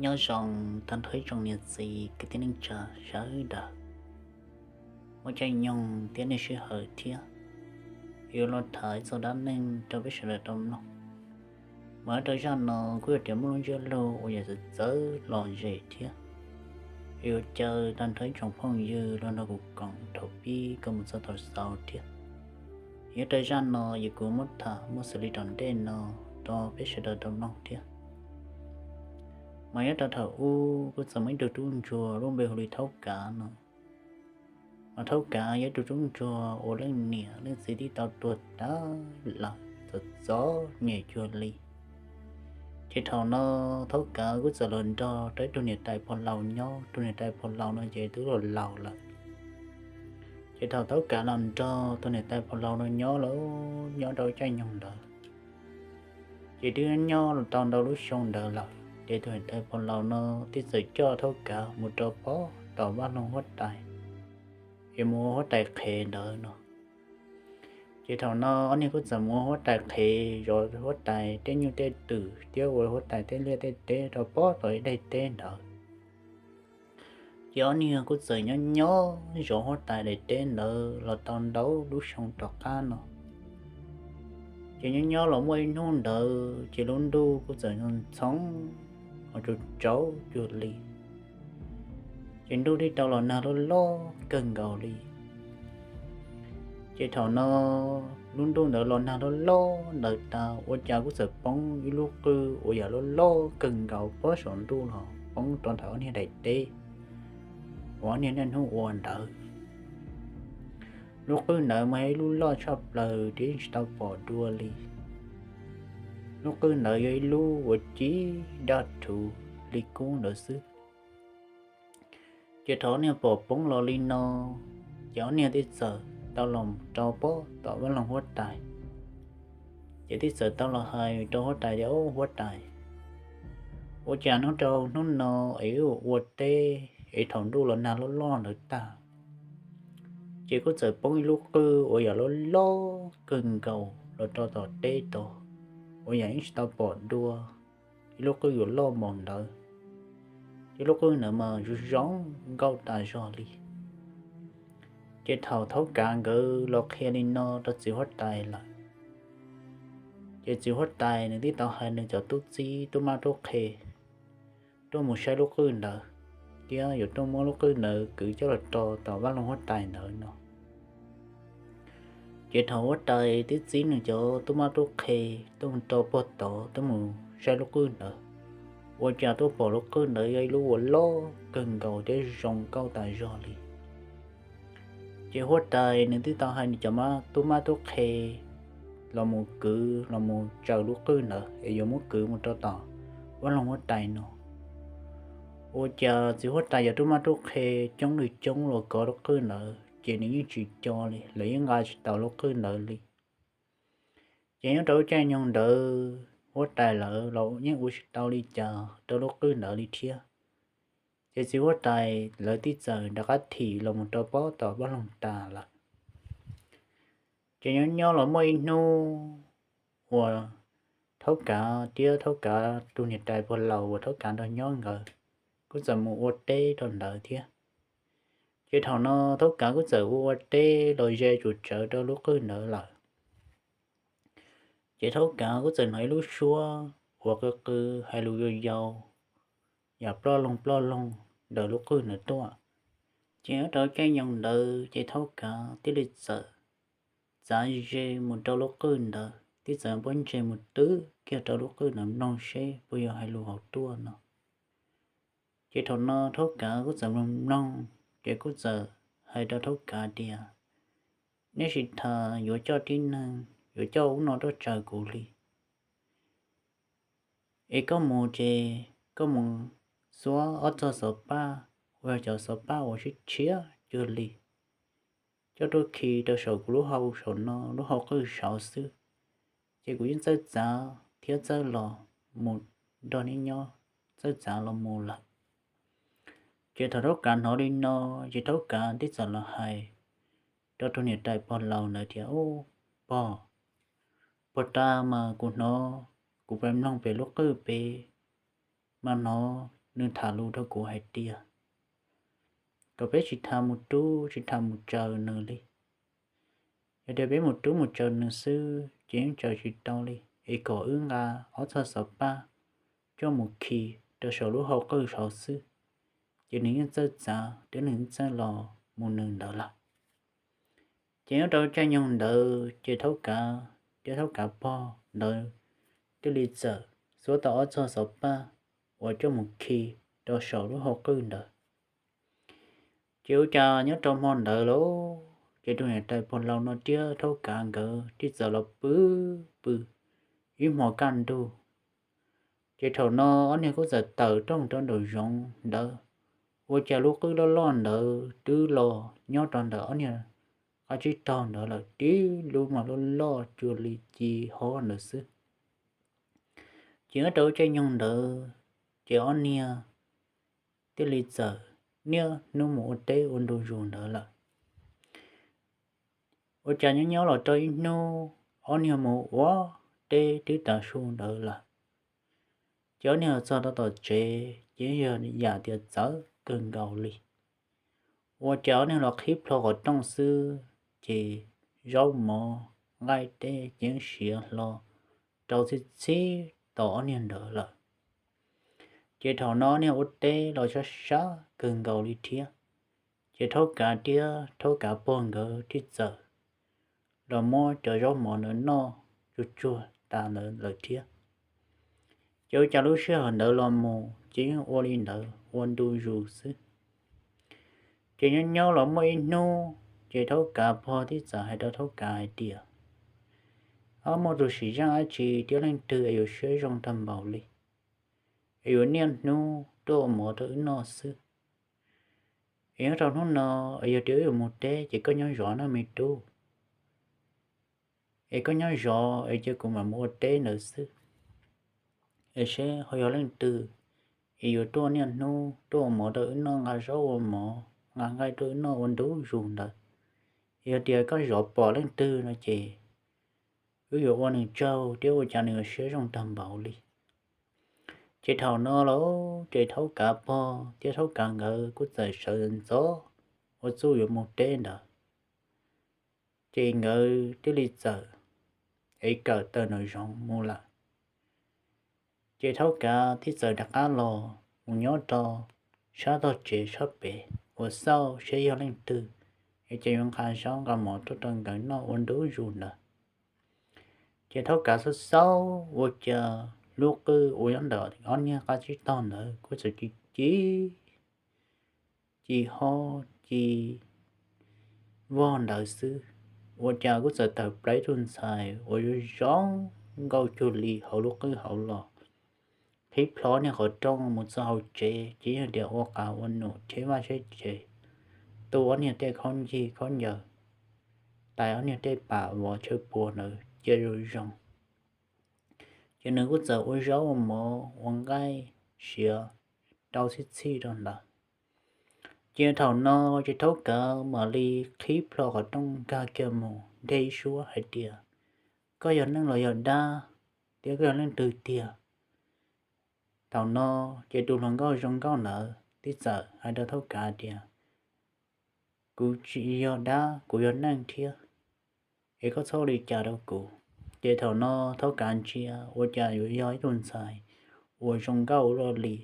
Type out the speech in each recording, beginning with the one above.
Nyob zoo tag nrho ib tsoom niam txiv kwv tij neej tsa sawv daws, muaj caij nyoog thiab nej sij hawm thiab, yuav los tham txog dab neeg rau peb sawv daws tau mloog. Mas rau zaj no kuj yog tias muaj lub ntsiab lus uas yam txawv txawv lom zem thiab, yuav caw tag nrho ib tsoom phooj ywg los nrog kuv koom thaum pib kom mus txog thaum xaus thiab. Nyob rau zaj no yog kuv muab tham muaj xws li tom ntej no rau peb sawv daws tau mloog thiab. Mas nyob rau thaum ub kuj txawm muaj ib tug tub ntsuag lub npe hu li Thaub Kav no. Mas Thaub Kav yog ib tug tub ntsuag uas leej niam leej txiv twb tau tuag tag lawm txom txom nyem cuag li. Ces thaum no Thaub Kav kuj txawm los nrog rau ib tug niam tais pog laus nyob, tus niam tais pog laus no ces twb los laus lawm. Ces thaum Thaub Kav los nrog tus niam tais pog laus no nyob lawm, nyob rau caij nyoog ntawd, ces twb nyob los tau ntau lub xyoo ntawd lawm, ces tus niam tais pog laus no thiaj txawm coj Thaub Kav mus rau pem tom vaj loog huab tais, es mus ua huab tais qhev ntawd no. Ces thaum no ob niag kuj txawm mus ua huab tais qhev, zov huab tais tej nyuj tej twm thiab ua huab tais tej liaj tej teb rau pem tom ib daim teb ntawd. Ces ob niag kuj txawm nyob nyob zov huab tais daim teb ntawd los tau ntau lub xyoo tom qab no. Ces nyob nyob los muaj ib hnub ntawd ces lub ntuj kuj txawm ntxhoo ntxhoo, ho tsaus tsaus cuag li. Ces ntuj thiaj tau los nag loj loj kawg nkaus li. Ces thaum no lub ntuj ntawd los nag loj loj ntawd tas ua cas kuj txawm poob ib lub qwj uas yam loj loj kawg nkaus pem saum ntuj los poob rau ntawm ob niag daim teb uas ob niag niaj hnub ua ntawd. Lub qwj ntawd mas yog ib lub loj tshaj plaws thiab yeej tsis tau pom dua li. Lub qwj ntawd yog ib lub uas ci daj rhuv li kub ntawd xwb. Ces thaum ob niag pom poob los li no, ces ob niag thiaj txawm tau los rau pem tom vaj loog huab tais. Ces thiaj txawm tau los hais rau huab tais tias, Au huab tais, ua cas hnub rau hnub no es wb ua teb es thaum ntuj los nag loj loj ntawd tag, ces kuj txawm poob ib lub qwj uas yam loj loj kawg nkaus los rau tom teb tod, uas yam yeej tsis tau pom dua ib lub qwj yuav loj npaum ntawd. Ces lub qwj ntawd mas zoo zoo nkauj tas zog li. Ces thaum Thaub Kav nkawd los qhia li no rau txiv huab tais lawm, ces txiv huab tais nws thiaj tau hais nws cov tub txib tub mab tub qhe tuaj mus saib lub qwj ntawd, thiab yuav tuaj muab lub qwj ntawd kwv coj los rau tom vaj loog huab tais ntawd no. Ces thaum huab tais thiaj txib nws cov tub mab tub qhe tuaj mus rau pem tod tuaj mus saib lub qwj ntawd, ua cas tuaj pom lub qwj ntawd yog ib lub uas loj kawg nkaus thiab zoo nkauj tas zog li. Ces huab tais nws thiaj tau hais nws cov tub mab tub qhe los mus kwv los mus tsaws lub qwj ntawd es yuav muab kwv mus rau tom vaj loog huab tais no. Ua cas txiv huab tais cov tub mab tub qhe coob li coob los kov lub qwj ntawd ces nws yeej tsis co li, lawv yeej nqa tsis tau lub qwj ntawd li. Ces nyob rau lub caij nyoog ntawd huab tais lawv los yeej ua tsis tau li cas rau lub qwj ntawd li thiab. Ces txiv huab tais lawv thiaj txawm rov qab thim los mus rau pem tom vaj loog tas lawm. Ces nyob nyob los muaj ib hnub uas Thaub Kav thiab Thaub Kav tus niam tais pog laus uas Thaub Kav nrog nyob nkawd kuj txawm mus ua teb rau ntawd thiab. Ces thaum no Thaub Kav kuj txawm ua ua teb los ze tsuas tsawv rau lub qwj ntawd lawm. Ces Thaub Kav kuj txawm hnov ib lub suab uas qw qw hais lus yau yau, yam ploj loog ploj loog ntawm lub qwj ntawd tuaj. Ces nyob rau caij nyoog ntawd ces Thaub Kav thiaj li txawm txav ze mus rau lub qwj ntawd, thiaj txawm pob ntseg mus twb kiag rau lub qwj ntawd mloog seb puas yog hais lus hauv tuaj no. Ces thaum no Thaub Kav kuj txawm mloog mloog, ces kuj txawm hais rau Thaub Kav tias, Neb tsis tas yuav coj tib neeg yuav coj ub no tuaj tsaws kuv li. Es koj mus ces koj mus xuab ob txog xov paj, uas yog cov xov paj uas tshiab tshiab cuag li, coj tuaj khi rau saum kuv lub hau saum no, lub hau qwj saud xwb. Ces kuv yeej txawj txav thiab txawj los mus nrog neb nyob, txawj txav los mus lawm. Ces thaum Thaub Kav hnov li no, ces Thaub Kav thiaj txawm los hais rau tus niam tais pog laus ntawd tias, Ub, pog, puag ta mas kuv hnov, kuv pais mloog pem lub qwj pem, mas hnov nws tham lus rau kuv hais tias kom peb tsis tas mus rub tsis tas mus tsaws nws li. Yog tias peb mus rub mus tsaws nws xwb ces yeej tsaws tsis tau li, es kom wb nqa ob txog xov paj coj mus khi rau saum lub hauv qwj saud xwb, ces nws yeej txawj txav thiab nws yeej txawj los mus nws ntawd lawm. Ces nyob rau caij nyoog ntawd ces Thaub Kav thiab Thaub Kav pog ntawd thiaj li txawm xuab tau ob txog xov paj uas coj mus khi rau saum lub hauv qwj ntawd. Ces ua cas nyob rau hmo ntawd lauj, ces tus niam tais pog laus no thiab Thaub Kav nkawd thiaj txawm los pw pw ib hmo kaj ntug. Ces thaum no ob niag kuj txawm tawm rooj rau nraum zoov ntawd, ua cas lub qwj loj loj ntawd twb los nyob rau ntawm ob niag qab tsib taug ntawd lawm, tib lub mas loj loj cuag li ci hob ntawd xwb. Ces nyob rau caij nyoog ntawd ces ob niag thiaj li txawm niaj hnub mus ua teb ua ntu zus ntawd lawm. Ua cas nyob nyob los rau ib hnub ob niag mus ua teb twb tas su ntawd lawm, ces ob niag los txog rau tom tsev ces yog yam tias txawv kawg nkaus li. Ua cas ob niag los qhib plho qhov rooj xwb ces zaub mov nqaij teb ces yeej siav hlo rau txhib txhib tom ob niag ntawd lawm. Ces thaum no ob niag ua teb los sab sab kawg nkaus li thiab, ces Thaub Kav thiab Thaub Kav pog nkawd thiaj txawm los muab cov zaub mov ntawd noj tsuag tsuag tas ntawd lawm thiab. Ces ua cas lub sij hawm ntawd los mus ces yeej ua li ntawd ua ntu zus xwb. Ces nyob nyob los muaj ib hnub ces Thaub Kav pog thiaj txawm hais rau Thaub Kav hais tias, Ob, muaj tus sim zeej dab tsi thiab leej twg es yuav siab zoo tag npaum li es yuav niaj hnub tuaj ua mov rau wb noj xwb? Es nyob rau hnub no es yog tias wb yuav mus teb ces koj nyob zov nawb me tub. Es koj nyob zov es cia kuv mam mus ua teb ntawd xwb. Es seb ho yog leej twg es yuav tuaj niaj hnub tuaj ua mov rau wb noj, nqa zaub ua mov, nqa nqaij rau wb noj ua ntu zus ntawd, es yog tias koj zov pom leej twg no ces wb yuav ua nws tsaug thiab ua cas nws yuav siab zoo tag npaum li. Ces thaum no lauj, ces Thaub Kav pog thiab Thaub Kav nkawd kuj txawm sawv ntxov ua txuj yuav mus teb ntawd. Ces nkawd thiaj li txawm ev kawm tawm nraum zoov mus lawm. Ces Thaub Kav thiaj txawm rov qab los mus nyob rau sab tog tsev sab pem uas xauj seb yog leej twg, es ces yuav nqa zaub nqa mov tuaj rau nkawd noj ua ntu zus ntawd. Ces Thaub Kav xauj xauj ua cas lub qwj uas nyob ntawm ob niag qab tsib taug ntawd kuj txawm ci ci, ci hob ci vog ntawd xwb, ua cas kuj txawm tawm plaws ib tug ntxhais uas zoo zoo nkauj cuag li hauv lub qwj hauv los, qhib plho niag qhov rooj mus txog hauv tsev ces yog tias ua qab ua num cheb vaj cheb tsev, tu ob niag tej khaub ncig khaub ncaws, tais ob niag tej pam vov tshaw puag ntawd cia zoo zoo. Ces nws kuj txawm ua zaub ua mov ua nqaij siav rau txhij txhij rau ntawd. Ces thaum no ces Thaub Kav mam li qhib plho qhov rooj nkag kiag mus nthe ib suab hais tias, Koj yog neeg los yog dab, thiab koj yog leej twg tiag? Thaum no ces tus hluas nkauj zoo nkauj ntawd thiaj txawm hais rau Thaub Kav tias, Kuv tsis yog dab, kuv yog neeg thiab, es koj txhob ua li cas rau kuv. Ces thaum no Thaub Kav ntsia ua cas yuav yog ib tug ntxhais uas zoo nkauj ua luaj li.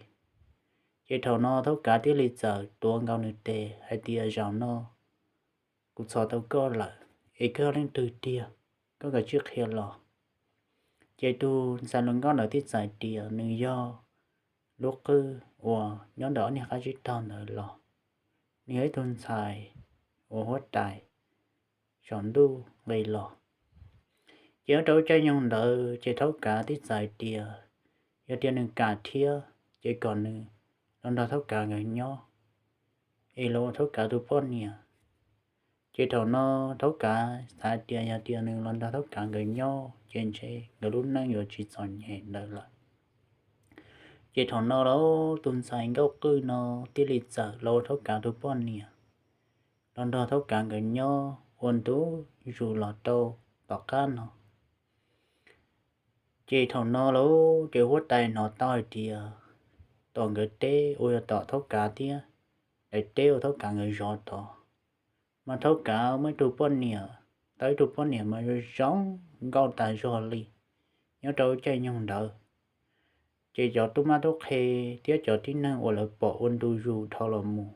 Ces thaum no Thaub Kav thiaj li txawm tuav nkaus nws tes hais tias, Zaum no kuv txhom tau koj lawm, es koj yog leej twg tiag, koj kav tsij qhia los. Ces tus ntxhais hluas nkauj ntawd thiaj txawm tias nws yog lub qwj uas nyob ntawm ob niag qab tsib taug ntawd los, nws yog ib tug ntxhais uas huab tais saum ntuj nqis los. Ces nyob rau lub caij nyoog ntawd ces Thaub Kav thiaj txawm hais tias yog tias nws kam thiab ces kom nws los nrog Thaub Kav nkawd nyob, es los ua Thaub Kav tus poj niam. Ces thaum no Thaub Kav xav tias yog tias nws los nrog Thaub Kav nkawd nyob ces ntshe nkawd lub neej yuav tsis txom nyem ntawd lawm. Ces thaum no lauj, tus ntxhais nkauj qwj no thiaj li txawm los ua Thaub Kav tus poj niam, los nrog Thaub Kav nkawd nyob ua ntu zus los rau tom qab no. Ces thaum no lauj, ces huab tais hnov tau hais tias tom nkawd teb uas yog tom Thaub Kav thiab daim teb uas Thaub Kav nkawd zov tod. Mas Thaub Kav muaj ib tug poj niam, tau ib tug poj niam mas zoo zoo nkauj tas zog li nyob rau caij nyoog ntawd. Ces cov tub mab tub qhe thiab cov tib neeg uas lawv pom ua ntu zus dhau los mus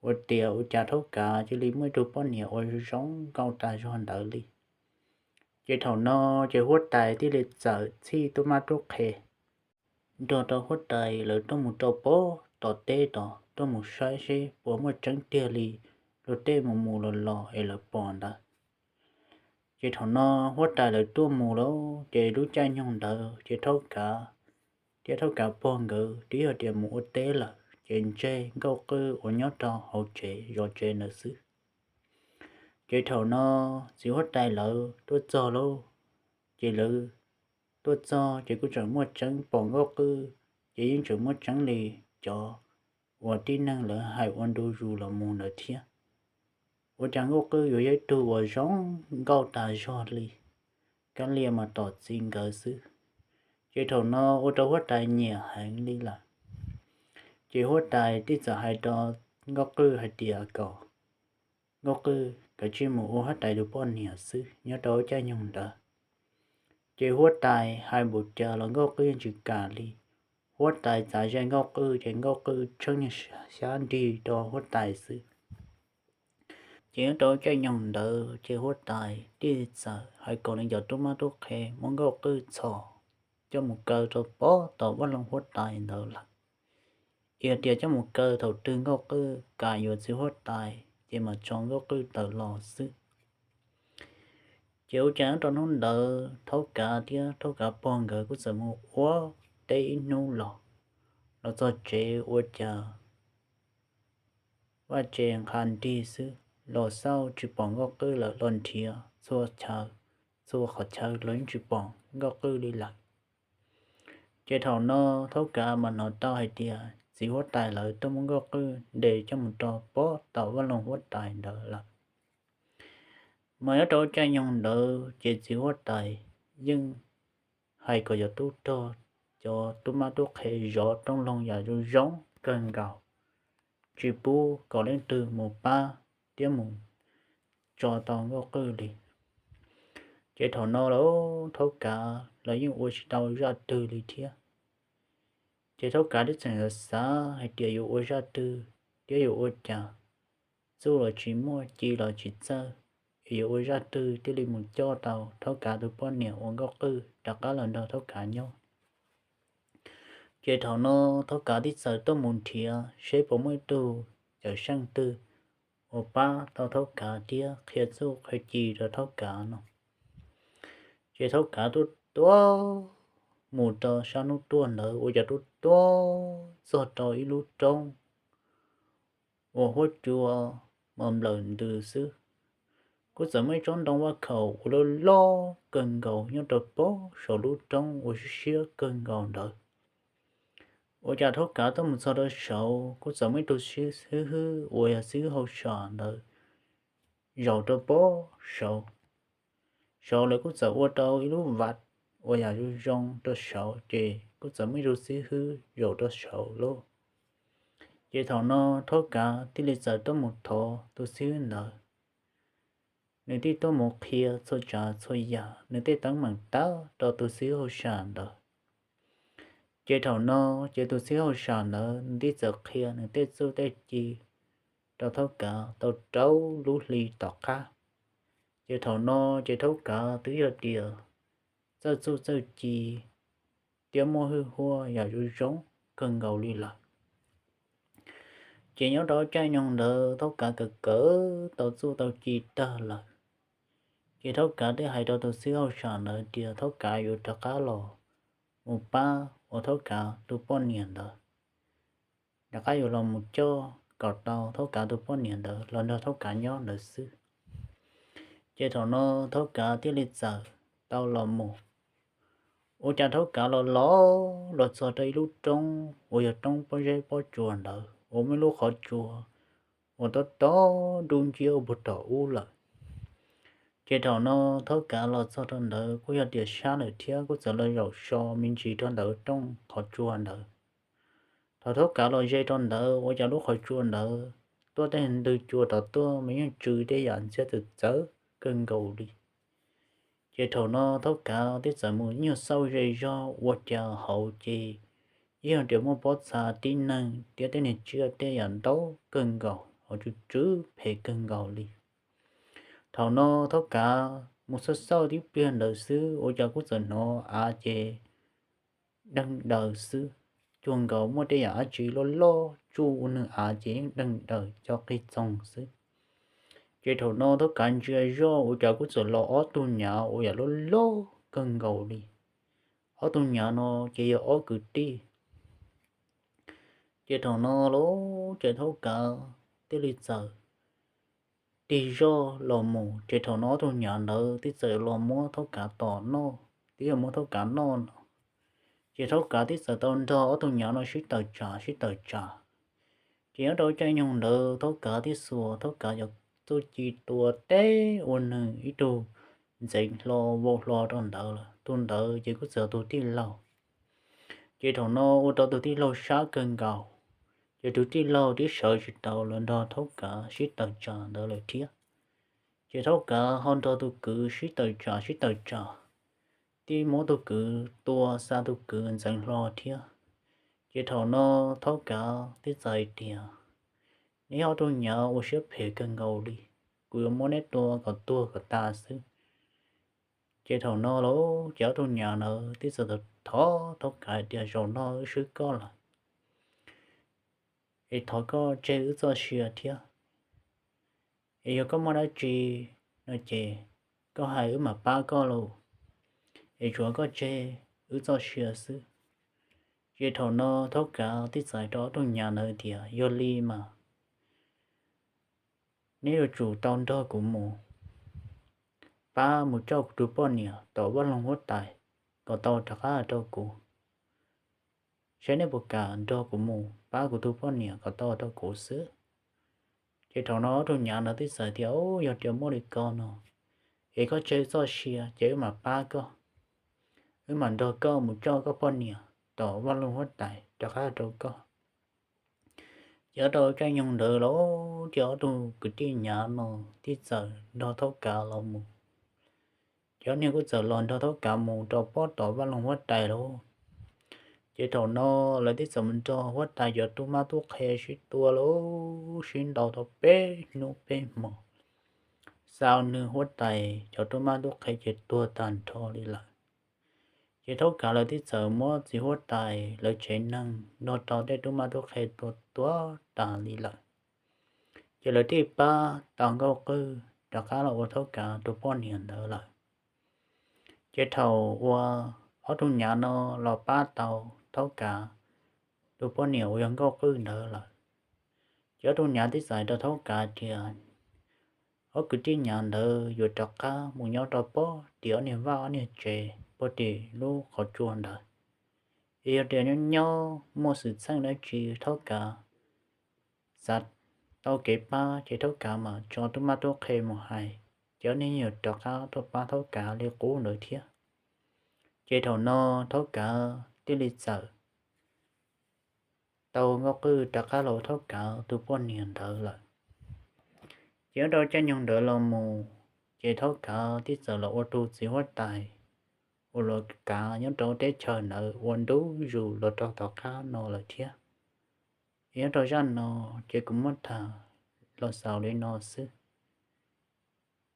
ua tias ua cas Thaub Kav cia li muaj ib tug poj niam uas zoo nkauj tas zog ntawd li. Ces thaum no ces huab tais thiaj li txawm txhij tub mab tub qhe nrog rau huab tais lawv tuaj mus rau pem tom teb tod tuaj mus saib seb puas muaj tseeb tiag li luag tej mus mus los los es lawv pom ntawd. Ces thaum no huab tais lawv tuaj mus lawm ces lub caij nyoog ntawd ces Thaub Kav thiab Thaub Kav pog nkawd twb yog tias mus ua teb lawm ces ntseg Nkauj Qwj uas nyob rau hauv tsev zov tsev ntawd xwb. Ces thaum no txiv huab tais lawv tuaj txog lauj, ces lawv tuaj txog ces kuj tseem muaj tseeb pom Nkauj Qwj, ces yeej tseem muaj tseeb li cov uas tib neeg lawv hais ua ntu zus los mus ntawd thiab. Ua cas Nkauj Qwj yuav yog ib tug uas zoo nkauj tas zog li, kab lia mas tom txiv nkawd xwb. Ces thaum no ua rau huab tais nyiam heev li lawm. Ces huab tais thiaj txawm hais rau Nkauj Qwj hais tias kom Nkauj Qwj kav tsij mus ua huab tais tus poj niam xwb nyob rau caij nyoog ntawd. Ces huab tais hais npaum cas los Nkauj Qwj yeej tsis kam li. Huab tais txav ze Nkauj Qwj ces Nkauj Qwj tshee xyab nrig rau huab tais xwb. Ces nyob rau caij nyoog ntawd ces huab tais thiaj txawm hais kom nws cov tub mab tub qhe muab Nkauj Qwj txhom coj mus kaw rau pem tom vaj loog huab tais ntawd lawm. Yog tias coj mus kaw thaum twg Nkauj Qwj kam yuav txiv huab tais ces mam tso Nkauj Qwj tawm los xwb. Ces ua cas nyob rau hnub ntawd Thaub Kav thiab Thaub Kav pog nkawd kuj txawm mus ua teb ib hnub los, los txog tsev ua cas vaj tse nqha nrig xwb, los xauj tsis pom Nkauj Qwj lawm, los nrhiav txhua chaw, txhua qhov chaw los yeej tsis pom Nkauj Qwj li lawm. Ces thaum no Thaub Kav mas hnov tau hais tias txiv huab tais lawv tuaj muab Nkauj Qwj ntes coj mus rau pem tom vaj loog huab tais ntawd lawm. Mas nyob rau caij nyoog ntawd ces txiv huab tais yeej hais kom cov tub rog, cov tub mab tub qhe zov rooj loog yam zoo zoo kawg nkaus, tsis pub kom leej twg mus pab thiab mus tso tau Nkauj Qwj li. Ces thaum no lawm Thaub Kav los yeej ua tsis tau zaj twg li thiab. Ces Thaub Kav twb tseem xav xav hais tias yuav ua zaj twg thiab yuav ua cas, txuj los tsis muaj, ci los tsis txawj, es yuav ua zaj twg thiaj li mus coj tau Thaub Kav tus poj niam uas Nkauj Qwj rov qab los nrog Thaub Kav nyob. Ces thaum no Thaub Kav thiaj txawm tuaj mus nrhiav seb puas muaj ib tug cawm seej twg uas pab tau Thaub Kav thiab qhia txuj qhia ci rau Thaub Kav no. Ces Thaub Kav tuaj tuaj mus rau sab hnub tuaj ntawd ua cas tuaj tuaj txog rau ib lub roob uas huab cua mas nplawm ntws xwb. Kuj txawm muaj ib tsob ntoo vaj khaum uas loj loj kawg nkaus nyob rau pem saum lub roob uas siab siab kawg nkaus ntawd. Ua cas Thaub Kav tuaj mus txog rau saud kuj txawm muaj ib tug xib hwb uas yog xib hwb hauj sam ntawd zaum rau pem saud. Saud lawv kuj txawm ua rau ib lub vaj uas yam zoo zoo rau saud ces kuj txawm muaj ib tug xib hwb zaum rau saud lauj. Ces thaum no Thaub Kav thiaj li txawm tuaj mus thov tus xib hwb ntawd. Nws thiaj tuaj mus qhia txhua tsav txhua yam, nws tej teeb meem tag rau tus xib hwb hauj sam ntawd. Ces thaum no ces tus xib hwb hauj sam ntawd nws thiaj txawm qhia nws tej txuj tej ci rau Thaub Kav tau rau lub hli tom qab. Ces thaum no ces Thaub Kav twb yog tias txawj txuj txawj ci thiab muaj hwj huaj yam zoo zoo kawg nkaus li lawm. Ces nyob rau caij nyoog ntawd Thaub Kav kawm kawm tau txuj tau ci tag lawm, ces Thaub Kav thiaj hais rau tus xib hwb hauj sam ntawd tias Thaub Kav yuav rov qab los mus pab uas Thaub Kav tus poj niam ntawd, rov qab yuav los mus coj kom tau Thaub Kav tus poj niam ntawd los nrog Thaub Kav nyob ntawd xwb. Ces thaum no Thaub Kav thiaj li txawm tau los mus. Ua cas Thaub Kav los los los txog rau ib lub roob uas yog roob pob zeb pob tsuas ntawd uas muaj ib lub qhov tsua uas tob tob dub nciab ua puag tom ub lawm. Ces thaum no Thaub Kav los txog rau ntawd kuj yog tias sab lawm thiab kuj txawm los zaum so me ntsis rau ntawm rooj qhov tsua ntawd. Thaum Thaub Kav los ze rau ntawd ua cas lub qhov tsua ntawd tuaj tej ntwg cua tom tuaj mas yeej tsw tej yam ntxhiab txawv txawv kawg nkaus li. Ces thaum no Thaub Kav thiaj txawm mus nyuag xauj ze zog ua cas hauv ces yeej tias muaj pob txha tib neeg thiab tej niag tsiaj tej yam ntau kawg nkaus, hauv tsw tsw phem kawg nkaus li. Thaum no Thaub Kav mus xauj xauj tib pliag ntawd xwb ua cas kuj txawm hnov av ces deeg daws xwb, cuag nkaus muaj tej yam dab tsi loj loj tsuj ua nws av ces yeej deeg daws co qig txoog xwb. Ces thaum no Thaub Kav ntsia zoj ua cas kuj txawm los ob tug nyav ua yam loj loj kawg nkaus li. Ob tug nyav no ces yog ob kwv tij. Ces thaum no los ces Thaub Kav thiaj li txawm tig zoj los mus, ces thaum no ob tug nyav ntawd thiaj txawm los muab Thaub Kav tom noj, twb yog muab Thaub Kav noj no. Ces Thaub Kav thiaj txawm tau nrog ob tug nyav no sib tawm tsam sib tawm tsam. Ces nyob rau caij nyoog ntawd Thaub Kav thiaj xuas Thaub Kav cov txuj ci tua teb ua nws ib tug ntxeev hlo vau hlo rau ntawd lawm, tus ntawd ces kuj txawm tus tij laug. Ces thaum no ua rau tus tij laug sab kawg nkaus, ces tus tij laug twb sawv tsis tau los nrog Thaub Kav sib tawm tsam ntawd lawm thiab. Ces Thaub Kav ho nrog tus kwv sib tawm tsam sib tawm tsam, thiaj muab tus kwv tua xa tus kwv ntxeev hlo thiab. Ces thaum no Thaub Kav thiaj txawm hais tias, neb ob tug nyav ua siab phem kawg nkaus li, kuv yuav muab neb tua kom tuag kom tas xwb. Ces thaum no los ces ob tug nyav ntawd thiaj txawm thov Thaub Kav hais tias, zaum no wb swb koj lawm, es thov koj tseg wb txoj sia thiab, es yog koj muaj dab tsi no ces koj hais wb mam pab koj lauj, es tsuav koj tseg wb txoj sia xwb. Ces thaum no Thaub Kav thiaj txawm hais rau ob tug nyav ntawd tias, yog li mas neb yuav tsum tau nrog kuv mus, pab mus coj kuv tus poj niam tom vaj loog huab tais kom tau rov qab rau kuv. Saib neb puas kam nrog kuv mus pab kuv tus poj niam kom tau rau kuv xwb. Ces thaum no ob tug nyav ntawd thiaj txawm tias, yog tias muaj li ko no, es koj tseg txoj sia ces wb mam pab koj, wb mam nrog koj mus coj koj poj niam tom vaj loog huab tais rov qab rau koj. Ces nyob rau caij nyoog ntawd los ces ob tug kwv tij nyav no thiaj txawm nrog Thaub Kav los mus. Ces ob niag kuj txawm los nrog Thaub Kav mus rau pob tom vaj loog huab tais lauj. Ces thaum no lawv thiaj txawm mus nrog huab tais cov tub mab tub qhe sib tua lauj, sib ntaus tau peb hnub peb hmo, xa nws huab tais cov tub mab tub qhe ces tuag tag nrho li lawm. Ces Thaub Kav lawv thiaj txawm muab txiv huab tais lawv tsev neeg nrog rau tej tub mab tub qhe tua tuag tas li lawm. Ces lawv thiaj pab tau Nkauj Qwj rov qab los ua Thaub Kav tus poj niam ntawd lawm. Ces thaum uas ob tug nyav no los pab tau Thaub Kav tus poj niam uas yog Nkauj Qwj ntawd lawm, ces ob tug nyav thiaj txawm hais rau Thaub Kav tias, ob kwv tij nyav ntawd yuav rov qab mus nyob rau pob tim ob niag vaj ob niag tsev puag tim lub qhov tsua ntawd. Es yog tias nyob nyob muaj xwm txheej dab tsi Thaub Kav xav tau kev pab ces Thaub Kav mam tso tub mab tub qhe mus hais, ces ob niag yuav rov qab tuaj pab Thaub Kav li qub ntawd thiab. Ces thaum no Thaub Kav thiaj li txawm tau Nkauj Qwj rov qab los ua Thaub Kav tus poj niam ntawd lawm. Ces nyob rau caij nyoog ntawd los mus, ces Thaub Kav thiaj txawm los ua tus txiv huab tais uas los kav nyob rau teb chaws ntawd ua ntu zus los rau tom qab no lawm thiab. Es nyob rau zaj no ces kuv muab tham los xaus li no xwb.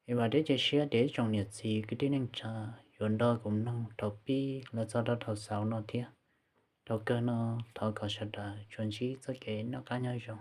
Es vam thiab cia siab tias ib tsoom niam txiv kwv tij neej tsa yuav nrog kuv mloog thaum pib los txog rau thaum xaus no thiab. Thaum kawg no thov kom sawv daws tsuas ntsib txoj kev noj qab nyob zoo.